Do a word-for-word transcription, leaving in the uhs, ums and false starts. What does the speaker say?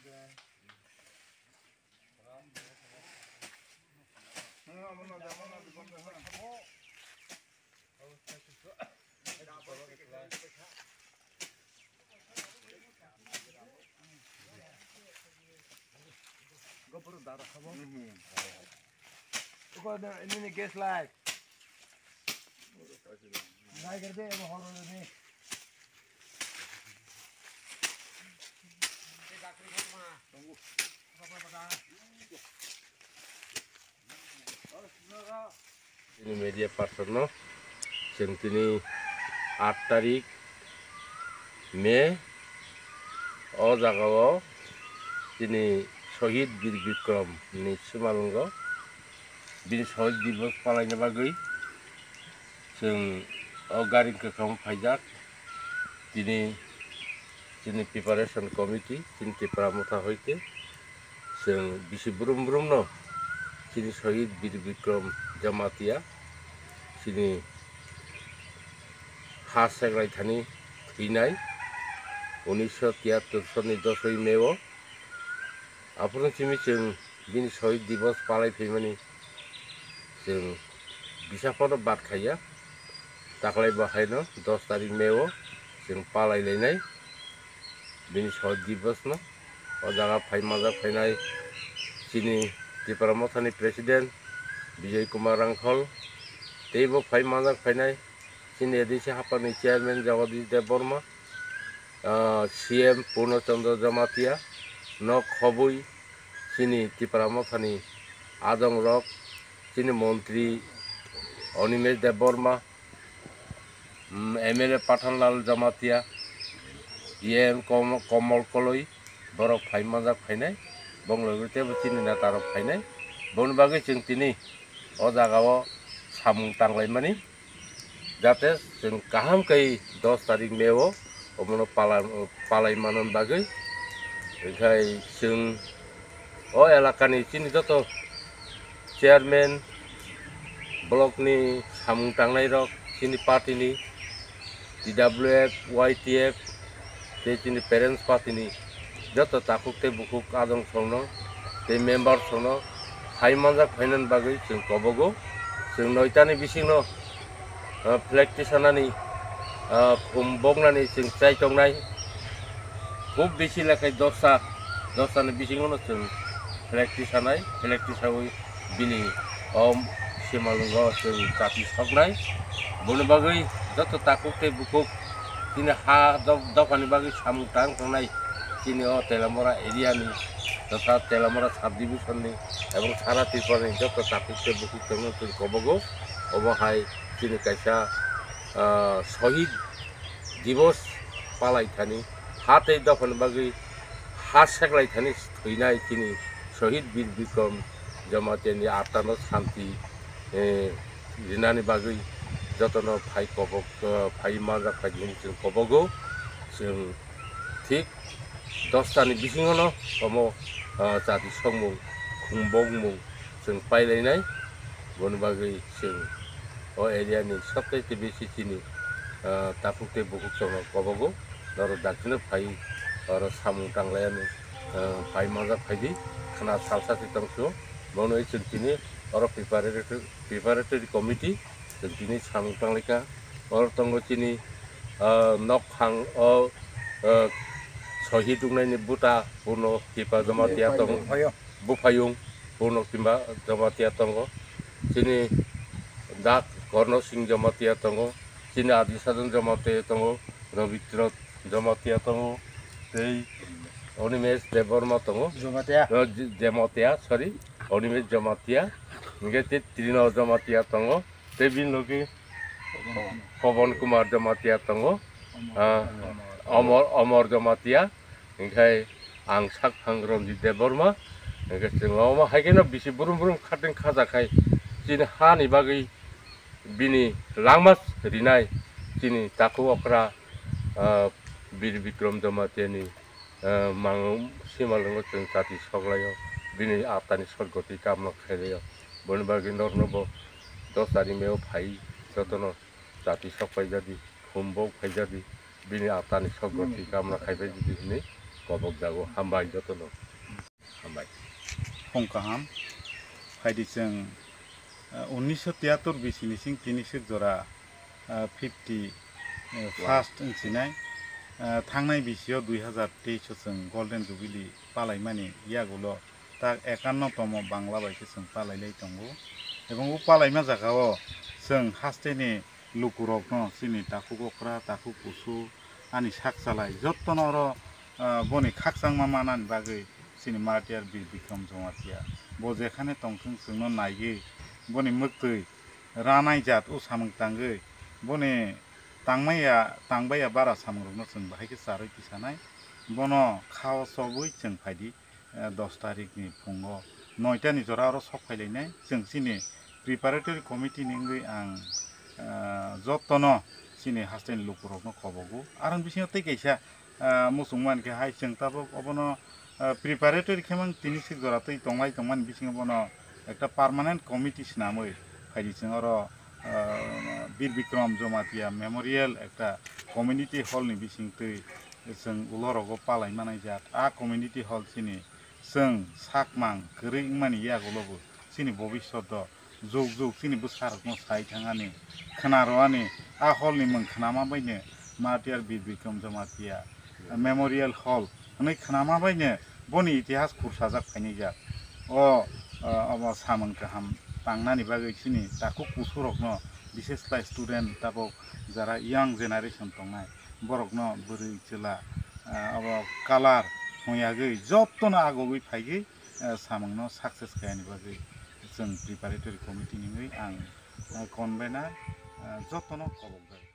Uko nini gas light. Rai kar de, abo horo de. Ini media person no, chwng tini aat tarik May, o jaga o tini Shohid Bir Bikrom ni swmalwngo bini Shohid Divas palaina bagwi chwng o gari kwkhwrang phaijak. Tini chini preparation committee, chini Tipra Motha hoite chwng bisi brum brum no chini Shohid Bir Bikrom Jamatia, chini ha seklai thani thwinai unisho tiyattor soni dosoi May o. Aphuru simi chwng bini Shohid Divas palai phaimani chwng bisa phano bad khaiya. Taklai bo haino dos tarik May o chwng palai lainai bini Shohid Divas no. O jaga phai manjak phainai chini Tipra Mothani President Bijoy Kumar Rangkhol, teibo phai manjak phainai chini A D C hapani Chairman Jagadish Debbarma, ah, C M Purno Chandra Jamatia, nok khobwi chini Tipra Mothani adongrok, chini Montri Animesh Debbarma, mm, M L A Pathanlal Jamatia, E M Kom-, Komol Koloi, borok phai manjak phainai, bongni loge teibo chini netarok phainai, boni bagwi chwng tini o jaga o samung tanglaimani. Jate chwng kaham khe dos tarik May o omono pala-, palai manna bagwi. Hinkhe chwng o elakani chini joto chairman, block ni samung tangnai rok, chini party ni, T W F, Y T F, tei chini parents party ni joto takhuk tei bukhuk adong songno tei member songno phai manjak phainani bagwi chwng kobogo. Chwng noitani bisingno, ah, flag tisanani, ah, khum boknani chwng chai tongnai. Khub bisi lekhai dosta, dostani bisingono chwng flag tisanai, flag tisawi bini o simalwngo chwng chati soknai. Boni bagwi joto takhuk tei bukhuk chini ha dop-, dophani bagwi samung tang tongnai chini o Teliamura area ni totha Teliamura sub division ni ebong sara Tripura ni joto takhuk tei bukhuk tongno chwng kobogo. Obo hai chini kaisa, ah, Shohid Divas palai thani ha tei dophani bagwi ha seklai thani thwinai chini Shohid Bir Bikrom Jamatia ni atma no santi, eh, rinani bagwi jotono phai kobok, eh, phai manjak phai hwnwi chwng kobogo. Chwng thik dosta ni bisingono omo, ah, chati sokmung, khum bokmung chwng pailainai. Boni bagwi chwng o area ni sobsai tei bisi chini, ah, takhuk tei bukhuk chwngno kobogo. Norok dakti no phai, oro samung tanglaiya ni, ah, phai manjak phaidi, khna salsa se tong phio. Bono chwng tini oro preparatory, preparatory committee chwng tini samung tanglaikha. Oro tongo chini, ah, nok phang o, ah, Shohid wngnaini buta Purno Kipa Jamatia tongo. Buphayung Purno Kipa Jamatia tongo. Chini Dak Korno Singh Jamatia tongo. Chini Adi Sadhan Jamatia tongo. Robitro Jamatia tongo. Tei Animesh Debbarma tongo. Jamatia. Eh, J-, Jamatia, sorry. Animesh Jamatia. Hingke tei Trino Jamatia tongo. Tei bini logi Pawan Kumar Jamatia tongo. Ah, Amar, Amar Jamatia. Hingke ang sak phang Ranjit Debbarma. Hingke chwng omo hai kheno bisi brum brum khating khajakhai chini hani bagwi bini langma rinai chini takhuk okra, ah, Bir Bikrom Jamatia ni, ah, mang simalwngo chwng chati soklaio, bini atani sorgoti kamna khailaio. Boni bagwi norno bo dos tarik May o phai jotono chati sok paijadi, khum bok phaijadi, bini atani sokgoti kamna khaipai di hinwi Kobok jago, hambai jotono. Hambai. Phung kaham. Phaidi chwng, uh, unisho tiyatur bisini sing tini sik jora, uh, fifty, uh, first wngsinai. Uh, thangnai bisio dui hazar teis o chwng Golden Jubilee palaimani yagulo tak ekanno tomo Bangla bai khe chwng palailai tongo. Ebong o palaima jagao chwng hasteni lukurokno chini takhuk okra, takhuk kusu, ani sak chalai jottono oro, ah, boni khakchangma manani bagwi chini martyr Bir Bikram Jamatia bo jekhane tongthung chwngno naiwi boni mwktwi ranai jat o samung tangwi boni tangmaya, tangbaya bara samungrokno chwng bahai khe charwi tisanai. Bono khao chobwi chwng phaidi, eh, dos tarikni phungo noita ni jora oro sok phailainai. Chwng chini preparatory committee ni wngwi ang, eh, jottono chini hasteni lukurokno kobogo. Aroni bisingo tei kaisa, eh, muchungma hwnkhe hai chwng tabuk obono, eh, preparatory khe mang tini sik jora twi tonglai tongmani bisingo bono ekta permanent committee swnamwi phaidi chwng oro, eh, Bir Bikram Jamatia Memorial ekta community hall ni bisingtwi chwng ulorogo palai manai jak. A community hall chini chwng sakmang kwrwi wngmani yagulo bo chini bobishoto jug jug chini bwsarokno sai thangani, khwnarwani, a hall ni mwng khwnama baino Martyr Bir Bikram Jamatia Memorial Hall hwnwi khwnama baino boni itihas khursajak phainai jak. O, o, obo samung kaham tangnani bagwi chini takhuk kusurokno, bishesh khlai student tabuk jara young generation tongnai, borokno bwrwi chwla, ah, abo colour hwngyagwi jottono agogwi phaigwi, ah, samungno success khaiyani bagwi chwng preparatory committee ni wngwi ang, ah, convener, ah, jottono kobok jago.